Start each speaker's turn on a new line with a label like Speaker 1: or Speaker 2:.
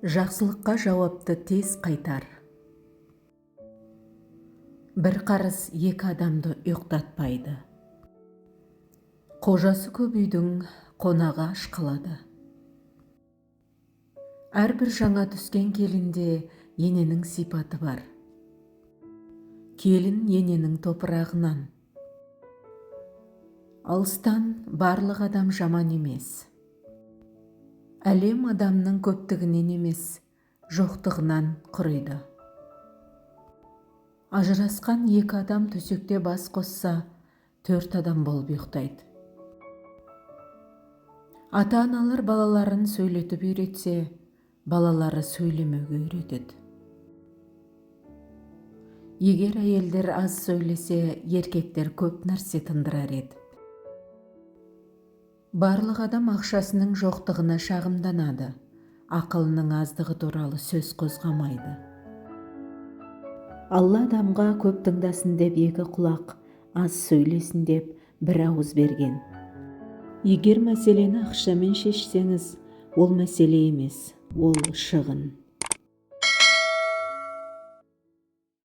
Speaker 1: Жақсылыққа жауапты тез қайтар. Бір қарыз екі адамды ұйықтатпайды. Қожасы көп үйдің қонағы аш қалады. Әрбір жаңа түскен келінде ененің сипаты бар. Келін ененің топырағынан. Алыстан барлық адам жаман емес. Әлем адамның көптігінен емес, жоқтығынан құриды. Ажырасқан екі адам төсекте бас қосса, төрт адам болып ұйықтайды. Ата-аналар балаларын сөйлетіп үйретсе, балалары сөйлемеуге үйретеді. Егер әйелдер аз сөйлесе, еркектер көп нәрсе тындырар еді. Барлық адам ақшасының жоқтығына шағымданады, ақылының аздығы туралы сөз қозғамайды. Алла адамға көп тыңдасын деп екі құлақ, аз сөйлесін деп бір ауыз берген. Егер мәселені ақшамен шешсеңіз, ол мәселе емес, ол шығын.